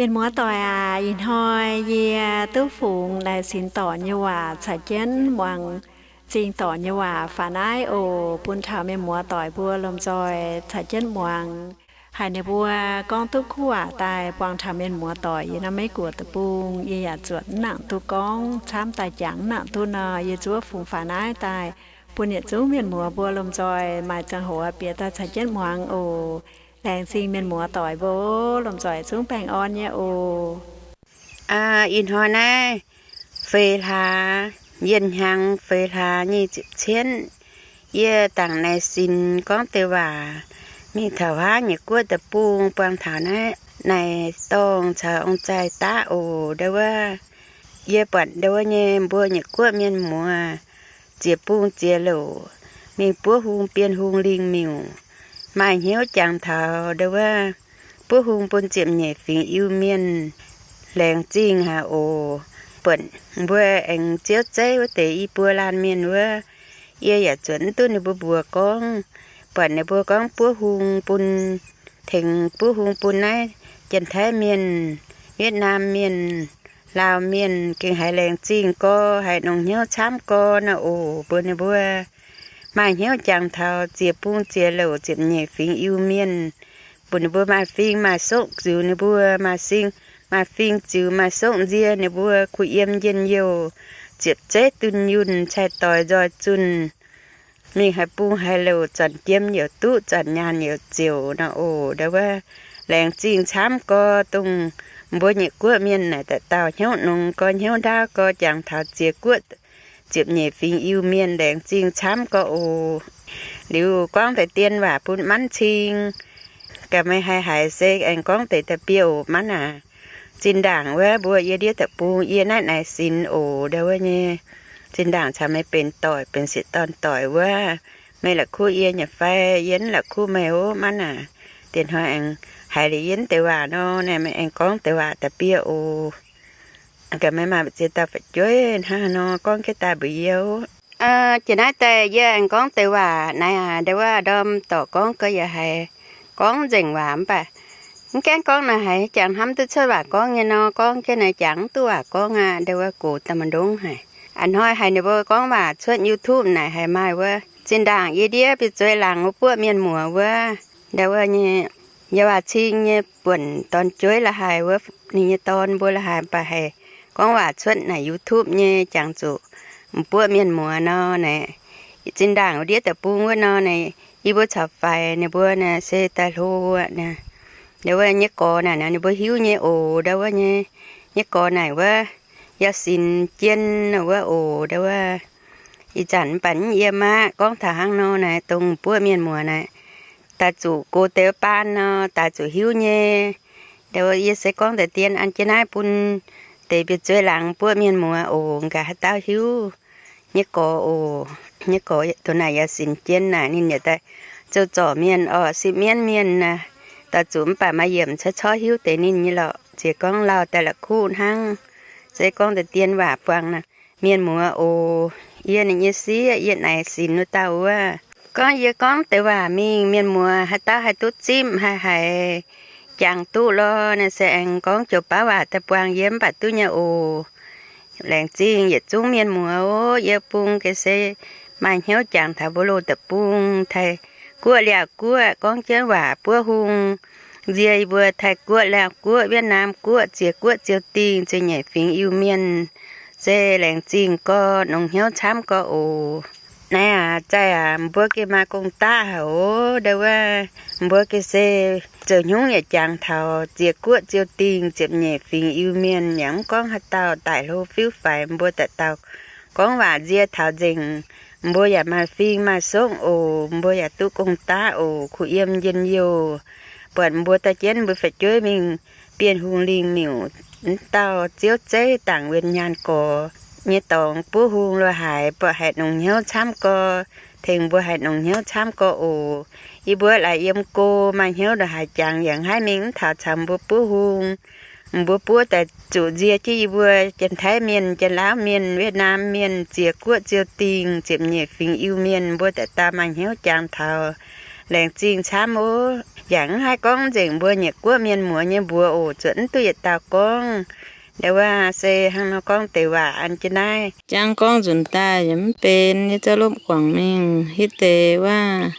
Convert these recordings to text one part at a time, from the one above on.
Mienh muoz doic aac, ih hnoi yie duqv fungx laengz zingh dorc nyei waac caux jienv muangx zingh dorc nyei waac faaux naaiv oc, bun taux mienh muoz doic mbuo lomh nzoih caux jienv muangx. Haiz ninh mbuo gorngv duqv kuv waac daaih buangh taux mienh muoz doic yiem naaiv Meiv Guoqv deic-bung, yie yaac zuotc mv nangc duqv gorngv camv daaih jangx mv nangc duqv nor, yie zuov fungx faaux naaiv daaih bun yietc zungv mienh muoz mbuo lomh nzoih maaih ziangh hoc bieqc daaih caux jienv muangx oc. Laengz zingh mienh muoz doic mbuo lomh nzoih zungv baengh orn nyei oc. Aa, ih hnoi naaiv feix hlaax, yienh hnyangx feix hlaax nyic ziepc cietv, yie dangc naaic sinx gorngv deix waac mingh taux haav Nyiec Guoqv deic-bung buangh taux naaiv naaic dorngh caux ong-zaih daav oc. Ndau wuov, yie buatc ndau wuov nyei mbuo Nyiec Guoqv mienh muoz ziex bung ziex louc mingh buov hung, bienh hung lingh miuc, maaih hnyouv jangx taux ndau wuov buov hung bun ziepc nyeic fingx Iu-Mienh. Laengz zingh haic oc. Buatc mbuo aengx ziouv zeiv wuov deix i buo laanh mienh wuov, yie yaac zuotc mv duqv ninh mbuo mbuox gorngv. Buatc ninh mbuo gorngv buov hung bun, tengx buov hung bun naaiv Janx-Taiv mienh, Wietv^naam mienh, Laauv mienh, gengh haiz laengz zingh gorx, haiz nongx hnyouv camv gorx nor oc. Mbuox ninh mbuo maaih hnyouv jangx taux ziex bung ziex louc ziepc nyeic fingx Iu-Mienh, bun ninh mbuo maaih fing maaih soqv ziux ninh mbuo, maaih fing, maaih fing ziux maaih soqv nzie ninh mbuo, kuh yiem njien-youh, ziepc zeiv dunh yunh, cai-doix nzoih zunh, mingh haaix bung haaix louc zanc jiem youc duqv, zanc nyaanh youc ziouc nor oc. Ndau wuov, laengz zingh camv gorx, dongh mbuo Nyiec Guoqv mienh naaic dauh dauh hnyouv nongx gorx, hnyouv ndaauv gorx, jangx taux ziex guoqv ziepc nyeic fingx Iu-Mienh, laengz zingh camv gorx oc. Liuz gorngv deix dien waac bun manv cing, gaax meih haih haiz se aengx gorngv deix da'bie oc manv aac. Zinh ndaangc wuov mbuo yie ndiev deic-bung, yie naaiv naaic sinx oc. Ndau wuov nyei, zinh ndaangc caux meih benx doic, benx sieqv dorn doic wuov, meih la'kuqv yie nyei fai? Yie mv la'kuqv meih oc manv aac. Diex hnoi aengx haiz liuz yie mv deix waac nor, naaic meih aengx gorngv deix waac da'bie oc. Gaax meih maaih ziex dauh fu'jueiv hnangv nor, gorngv jienv daaih mbuox yie oc. Jiex naaiv daaih yie aengx gorngv deix waac naaic aac, ndau wuov ndorm dorc gorngv gau yaac haiz gorngv nzengc waac mv baac mv gaengh gorngv naaic haiz jangx hnamv duqv cuotv waac gorngv nyei nor, gorngv jienv naaic jangx mv duqv waac gorngv aqv. Ndau wuov gox daaih maiv ndongc haic. A'hnoi haiz ninh mbuo gorngv waac cuotv YouTube naaic haiz maaih wuov, zinh ndaangc yie ndiev biei zueiz laangz wuov buoqv mienh muoz wuov, ndau wuov nyei, yie waac cing nyei buonc dorn-jueiv la'haaix wuov, ninh nyei dorn mbuo la'haaix mv baac haiz gorngv waac cuotv naaic YouTube nyei jangx zuqc m'buoqv mienh muoz nor naaic. Zinh ndaangc wuov ndiev deic-bung wuov nor naaic, yie mbuo caux faix ninh mbuo naaic se daaih hlo wuov naaic. Ndau wuov nyei gorx naaic, ninh mbuo hiuv nyei oc. Ndau wuov nyei, nyei gorx naaic wuov, yaac sinx jien wuov oc. Ndau wuov ih zanc mv baac yie maiv gorngv taux hnangv nor naaic, dongh m'buoqv mienh muoz naaic, daaih zuqc go deix baan nor, daaih zuqc hiuv nyei. Ndau wuov yie se gorngv deix dien an jienv naaiv bun deix biei zueiz laangz buoqv mienh muoz oc, gaax haaix dauh hiuv nyei gorx oc. Nyei gorx dongh naaic yaac sinx jienv naaic, ninh yaac daaih zoux zorc mienh orqc, sipv mienv mienh naaic, daaih zuqc mv baac maaih yiemc corc hiuv deix ninh nyei lorqc. Ziex gorngv lauh daaih la'kuqv hnangv, se gorngv deix dien waac buangh naaic. Mienh muoz oc, yie ninh nyei sieqv, yie naaic sinx wuov dauh wuov, gorngv yie gorngv deix waac mingh, mienh muoz haaix dauh haih duqv zipv, haih haiz jangx duqv lorqc, naaic se aengx gorngv joux baav waac daaih buangh yie mv baac duqv nyei oc. Laengz zingh yietc zungv mienh muoz oc. Yie bung ga'se maaih hnyouv jangx taux mbuo loz deic-bung, Taiv-Guoqv, Liaauh Guoqv, gorngv jienv waac buov hung nzie yie mbuo Taiv-Guoqv, Liaauh Guoqv, Wietv^naam Guoqv, ziex guoqv ziouc dingh, ziepc nyeic fingx Iu-Mienh. Se laengz zingh gorx, nongx hnyouv camv gorx oc. Naaiv aac, zaih aac, mbuo gengh maaih gong-daqv haic oc. Ndau wuov mbuo ga'se zoux hnyungv yaac jangx taux ziex guoqv ziouc dingh, ziepc nyeic fingx Iu-Mienh, yaac mv gorngv haaix dauh daic hlo fiuv faix, mbuo dauh dauh gorngv waac nzie taux nzengc. Mbuo yaac maaih fing maaih songv oc, mbuo yaac duqv gong-daqv oc, kuh yiem njien-youh. Buatc mbuo dorh jienv mbuo fu'jueiv mingh bienh hungh lingh miuc, mv dauh ziouv zeiv dangc wien nyaanh gorx nyei dorngx buov hung lo haaix, buatc haiz nongx hnyouv camv gorx, tengx mbuo haiz nongx hnyouv camv gorx oc. Yie mbuo laaix yiem go maaih hnyouv lo haaix jangx yaac haih mingh mv taux caux mbuo buov hung. Mbuo buov daaih zuqc nzie jienv yie mbuo Janx-Taiv Mienh, Janx-Laauv Mienh, Wietv^naam Mienh, ziex guoqv ziouc dingh, ziepc nyeic fingx Iu-Mienh, mbuo dauh dauh maaih hnyouv jangx taux laengz zingh camv oc. Yaac mv haih gorngv nzengc mbuo nyei guoqv mienh muoz nyei mbuox oc, zuotc mv duqv yietc dauh gorngv. Ndau wuov se hnangv nor gorngv deix waac an jienv naaiv. Jangv gorngv nzunc daaih yaac mv benx nyei, zouv lopv guangc mingh hitv deix waac.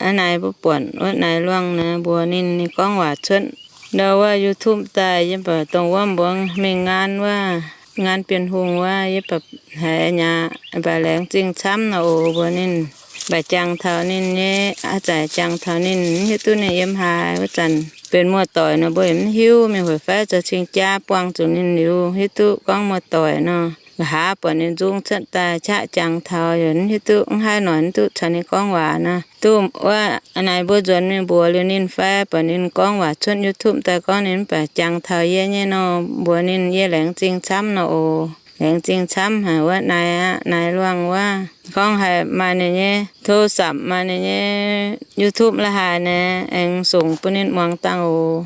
Aa naaic mbuo buatc wuov naaic luangh naaic mbuox ninh, ninh gorngv waac cuotv ndau wuov YouTube daaih, yie mv baac dongh wuov mbuo mingh ngaan wuov, ngaan Bienh Hungh wuov, yie mv baac haiz nyei, mv baac laengz zingh camv nor oc mbuox ninh. Mv baac jangx taux ninh nyei, aa zaac jangx taux ninh, mv hiuv duqv ninh yiem haaix. Wuov zanc benx muoz-doic nor mbuo yaac mv hiuv, mingh hoic faix zoux cing-jaa buangh zuqc ninh liuz hiuv duqv gorngv muoz-doic nor. Nqa'haav buatc ninh nzung cuotv daaih qaqv jangx taux, yaac mv hiuv duqv, mv haih noic mv duqv caux ninh gorngv waac nor. Duqv wuov naaic mbuo nzuonx mingh mbuox liuz ninh fai buatc ninh gorngv waac cuotv YouTube daaih gorngv ninh mv baac jangx taux yie nyei nor, mbuox ninh yie laengz zingh camv nor oc. Laengz zingh camv haic wuov naaic aqv, naaic luangh wuov. Gorngv haiz maaih ninh nyei โทรศัพท์ maaih ninh nyei YouTube la'haaix naaic, aengx songc bun ninh muangx dangh oc.